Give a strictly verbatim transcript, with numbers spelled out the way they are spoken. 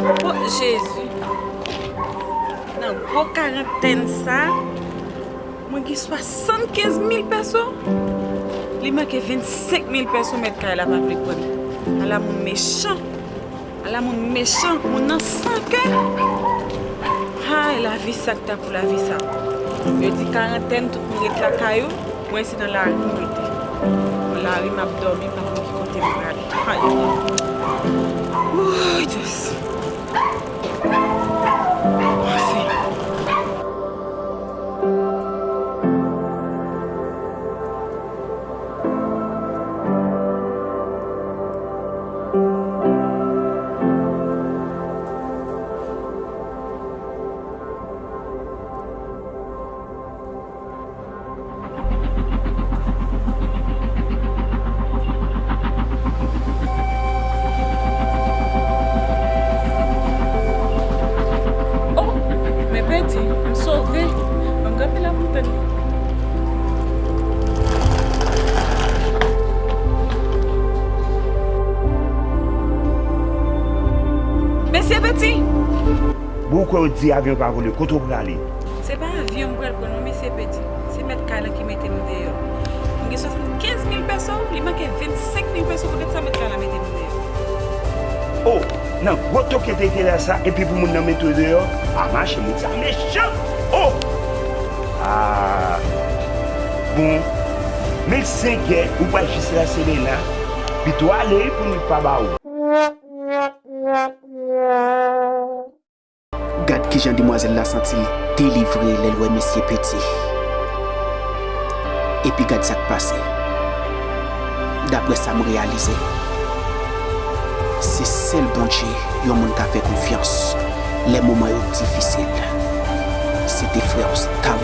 O Jezi! Nan gwo karantèn sa, mwen gen swasannkenz mil peso. Li manke vennsenk mil peso, mèt kay la pa vle pran. Ala moun mechan! Ala moun mechan, moun nan san kè. Hay, lavi sa k ta pou lavi sa. Yo di karantèn, tout moun ret lakay ou, mwen se nan lari m rete. Nan lari m ap dòmi, m pa konn ki kote m prale. Hay. Wouy, Dye. Anfen. Oh, men Peti, m sove. Ban m kanpe la pou m tann li. Mesye Peti! Bon, ou kwè ou di avyon pa vole, kote w prale? Se pa avyon m pral pran non, mesye Peti. Se mèt kay la ki mete m deyò. M gen swasannkenz mil peso, li manke vennsenk mil peso, poutèt sa mèt kay la mete m deyò. Oh, nan gwo toke te te la sa, epi pou moun nan mete w deyò? Pa mache, moun sa mechan! Oh! Ah! Bon, men sengè, ou pral jis la Selena, pito ale pou nou pa ba ou. Gad kijan demwazèl la santi l delivre lè l wè mesye Peti. Epi gad sa k pase. Daprè sa m reyalize, se sèl Bondye yon moun ka fè konfyans lè moman yo difisil. Se te frè Star